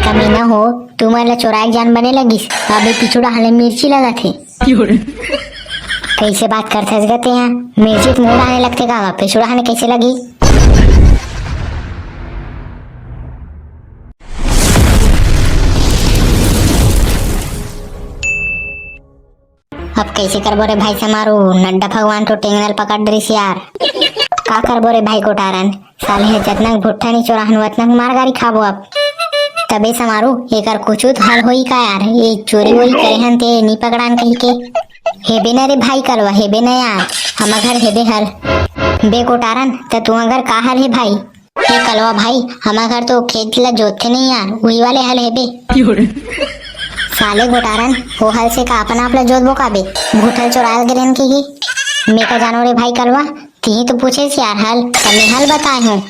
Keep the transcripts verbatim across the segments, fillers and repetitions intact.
कमीना हो, तुमन ला चोराए के जान बने लगिस, अबे पिछू डहान ले मिर्ची लगत हे। कइसे बात करथस गा तेहा? मिर्ची त मुंह डहाने लगथे का, अबे पिछू डहाने कइसे लगी? अब कइसे करबो रे भाई समारू, नड्डा भगवान तो टेंगना ल पकड़ डरिस यार। का करबो रे भाई गोटारन, साले हे जतना भुट्टा नी चोराहन वतना के मार गारी खाबो अब। तबे समारू, एकर कुछु तो हल होई का यार, ये चोरी वोरी करे हन ते नी पकड़ान कही के। हेबे न रे भाई कलवा, हेबे न यार, हमर घर हेबे हल। बे गोटारन, त तुंहर घर का हल हे भाई? ए कलवा भाई, हमर घर तो खेत ला जोतथे नहीं यार, उही वाले हल हेबे। साले गोटारन, वो हल से का अपन आप ला जोतबो का बे? भूठल चोराल गे रहन के गे। मैं का जानो रे भाई कलवा, तिही तो पूछेस यार हल, त मैं हल बताए हूँ।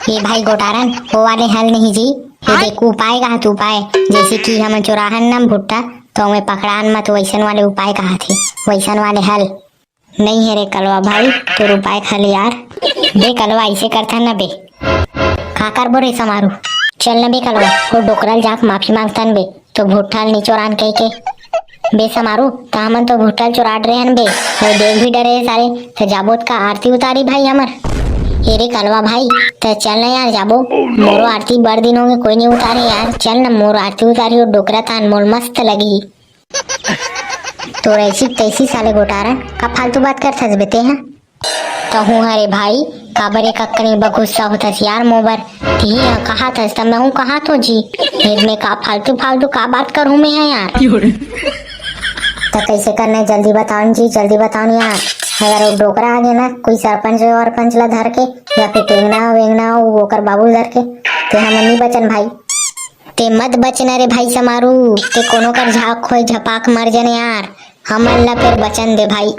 ए भाई गोटारन, वो वाले हल नहीं जी, ये देख उपाय कहा तू उपाय, जैसे कि हमन चोराहन ना भुट्टा, तो हमें पकड़ान मत, वैसन वाले उपाय कहा थे, वैसन वाले हल। नहीं हे रे कलवा भाई, तोर उपाय खाली यार। बे कलवा, अइसे करथन न बे। का करबो रे समारू? चल न बे कलवा, वो डोकरा ल जाके माफी मांगथन बे, तो भुट्टा ल नी चोरान कहिके। बे समारू, त हमन तो भुट्टा ल चोरात रहेन बे, अउ देख भी डरे हे साले, त जाबो त का आरती उतारी भाई हमर? ए रे कलवा भाई, त चल न यार जाबो, मोरो आरती बड़ दिन होगे कोई नी उतारे यार, चल न मोर आरती उतारी, वो डोकरा तान मोल मस्त लगही। तोर ऐसी तैसी साले गोटारन, का फालतू बात करथस बे तेहा? कहूँ हरे भाई, काबर एक अक्कनी बा गुस्सा होथस यार मोबर? तिही ह कहाथस त मैं हूँ कहात हो जी। फिर मैं का फालतू फालतू का बात करहूँ मैं ह यार? त कैसे करना है जल्दी बताओ न जी, जल्दी बताओ न यार। अगर वो डोकरा आ गया ना कोई सरपंच वरपंच ला धर के या फिर टेंगना वेंगना वो ओकर बाबू ला धर के, ते हमन नी बचन भाई। ते मत बचना रे भाई समारू, ते कोनो कर झाक होय झपाक मर जन यार, हमन ला फेर बचन दे भाई।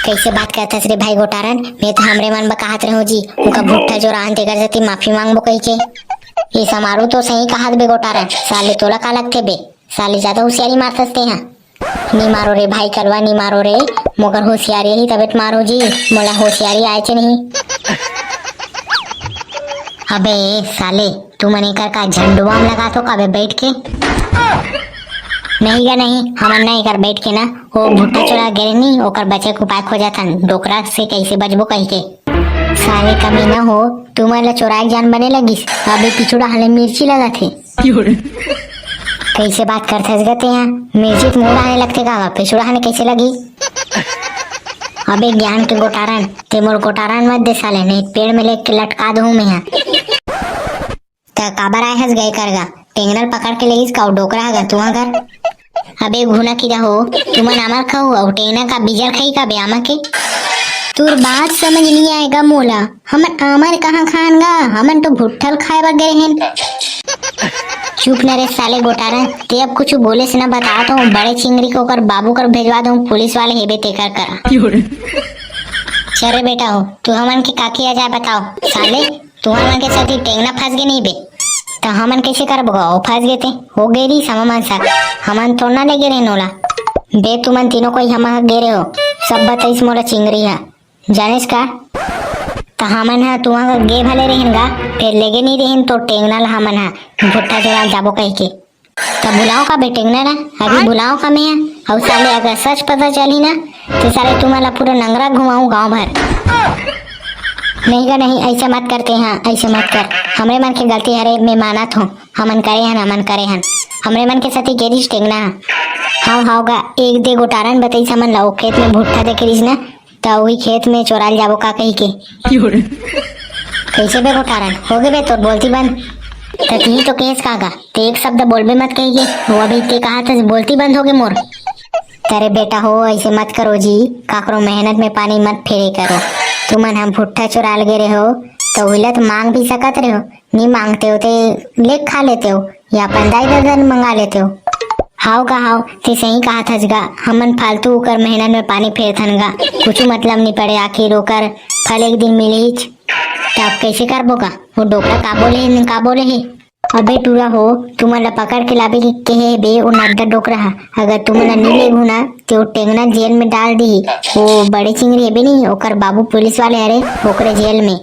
कैसे बात करथस रे भाई गोटारन, मैं तो हमरे मन बकाहत रहो जी, उनका भुट्टा चोराहन तेकर सेती माफी मांगबो कहिके। ये समारू तो सही कहात बे गोटारन, साले तोला का लगथे बे, साले ज्यादा होशियारी मारथस तेहा। नी मारो रे भाई कलवा, नी मारो रे, मोकर होशियारी ही तबे त मारो जी, मोला होशियारी आए चे नहीं। अबे साले, तुमन एकर का झंडुआ में लगा तो काबे बैठ के? नहीं गा नहीं, हमन ना एकर बैठ के ना, वो भुट्टा चोरा गे नी, ओकर बचे के उपाय खोजत हन, डोकरा से कैसे बचबो कहिके। साले कमीना हो, तुमन ला चोराए के जान बने लगिस, अबे पिछू डहान ले मिर्ची लगत हे। कइसे बात करथस गा तेहा? मिर्ची त मुंह डहाने लगथे का, पिछू डहाने कइसे लगी? अबे ज्ञान के गोटारन, ते मोर गोटारन मत दे साले, नहीं पेड़ में लेके लटका दूं मैं हा। त काबर आए हस गे कर गा? टेंगना ल पकड़ के लेगिस का, वो डोकरा ह गा तुहा घर? अबे घुना की रहो, तुमन आमर खाओ, अउ टेंगना का बीजर खाई का बे आमा के? तोर बात समझ नहीं आएगा मोला, हमन आमर कहाँ खान गा, हमन तो भुट्टा ल खाए बर गए हन। चुप न रे साले गोटारन, ते अब कुछ बोले से ना बता तो बड़े चिंगरी को कर बाबू कर भेजवा दूं, पुलिस वाले हेबे तेकर करा। चल रे बेटा हो, तू हमन के काकी आ जाए बताओ। साले, तुहर मन के सेती टेंगना फंस गे नहीं बे, त हमन कैसे करबो गा? ओ फंस गे ते, हो गे रही समा मन साथ, हमन थोड़ा ना ले गे रहे नोला। बे तुमन तीनों कोई हम गे रहे हो, सब बताइस मोला चिंगरी हा। जानेस का? त हमन ह तुहा गे भले रहेन गा, फेर लेगे नी रहेन तो टेंगना ल हमन ह भुट्टा चोरा जाबो कहिके। त बुलाओ का बे टेंगना ल, अभी बुलाओ का मैं ह। अउ साले अगर सच पता चली ना, तो साले तुमन ला पूरा नंगरा घुमाऊं गांव भर। नहीं गा नहीं, ऐसे मत करते हैं, ऐसे मत कर। हमरे मन के गलती हरे, मैं मानत हूँ, हमन करे हन, हमन करे हन। हमरे मन के सेती गे रिहिस टेंगना ह। हाव हाव गा, एक दे गोटारन बताइस हमन ला, ओ खेत में भुट्टा देखे रिहिस ना, त उही खेत में चोराल जाबो का कही के। कैसे बे गोटारन, हो गे बे तोर बोलती बंद? त तिही तो केस का गा, ते एक शब्द बोलबे मत कही के, वो अभी ते कहा था बोलती बंद हो गे मोर। अरे बेटा हो, ऐसे मत करो जी, काकरो मेहनत में पानी मत फेरे करो। तुमन हम भुट्टा चोराल गे रहे हो, तो उहिला तो मांग भी सकत रहे हो, नी मांगते हो ते ले खा लेते हो, या अपन दाई ददा ले मंगा लेते हो। हाव का हाव, ते सही कहा थस गा, हमन फालतू ओकर मेहनत में पानी फेरथन गा, कुछु मतलब नी पड़े, आखिर ओकर फल एक दिन मिलहीच। त अब कैसे करबो का? वो डोकरा का बोले हे, का बोले हे? अबे टूरा हो, तुमन ला पकड़ के लाबे के कहे बे, वो नड्डा डोकरा हा। अगर तुमन ला नी लेगू ना, ते वो टेंगना जेल में डाल दी। वो बड़े चिंगरी हेबे नी, ओकर बाबू पुलिस वाले हरे, ओकरे जेल में।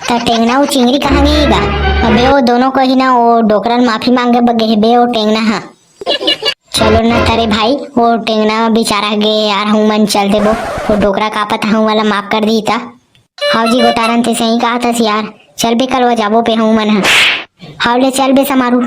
त त टेंगना वो चिंगरी कहाँ गई गा? अबे वो दोनों को ही ना वो डोकरन माफी मांगे बगे हे बे वो टेंगना हा। चलो ना तरे भाई, वो टेंगना बेचारा गे यार, हूँ मन चल देबो। वो डोकरा का पता हूँ वाला माफ कर दी ता। हाव जी गोतारन, ते सही कहा था यार, चल बे कलवा जाबो पे हूँ मन हा। हाव ले चल बे समारू।